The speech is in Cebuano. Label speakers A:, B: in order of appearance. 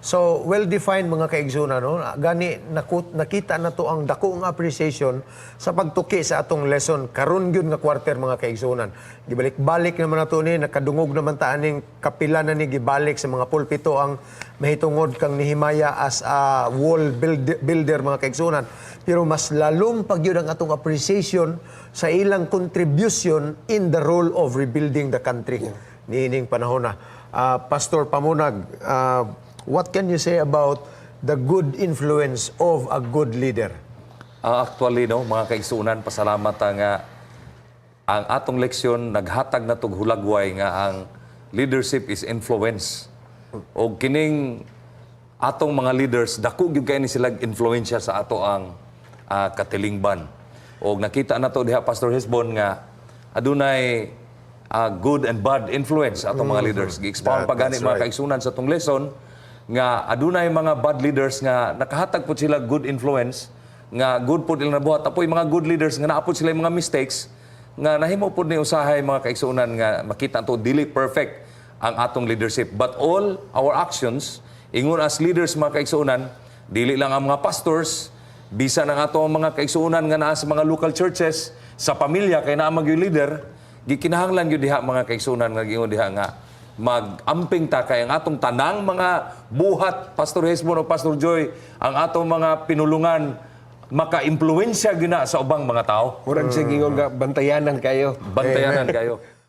A: So, well-defined, mga kaigsuonan, no? Gani, nakita na to ang dakong appreciation sa pagtuki sa atong lesson karon gyud nga quarter, mga kaigsuonan. Gibalik-balik naman nato ni, nakadungog naman ta aning kapila na ni gibalik sa mga pulpito ang mahitungod kang Nehemiah as a wall builder, mga kaigsuonan. Pero mas lalom pa gyud ang atong appreciation sa ilang contribution in the role of rebuilding the country niining panahon na. Pastor Pamunag, what can you say about the good influence of a good leader?
B: Actually, no, mga kaigsuonan, pasalamat ta nga ang atong leksyon naghatag na tog hulagway nga ang leadership is influence. O kining atong mga leaders, dako gyud kay ni sila influensya sa ato ang katilingban. O nakita na to diha, Pastor Hesbon, nga adunay good and bad influence atong mga leaders. Gi-expound pa gani
A: That's
B: mga
A: right.
B: kaigsuonan sa atong lesson nga adunay mga bad leaders nga nakahatag po sila good influence nga good pod ilang nabuhat, apoy mga good leaders nga naa pod sila mga mistakes nga nahimo pod ni usahay, mga kaigsuonan, nga makita to dili perfect ang atong leadership. But all our actions ingon as leaders, mga kaigsuonan, dili lang ang mga pastors, bisan ang atong mga kaigsuonan nga naa sa mga local churches, sa pamilya kay naa man gyud leader, gikinahanglan gyud diha, mga kaigsuonan, nga giingon diha nga mag-amping ta kay ang atong tanang mga buhat, Pastor Hesbon o Pastor Joy, ang atong mga pinulungan maka-impluwensya gyud na sa ubang mga tao.
C: Murag siya gingon nga bantayanan kayo.
B: Bantayanan kayo.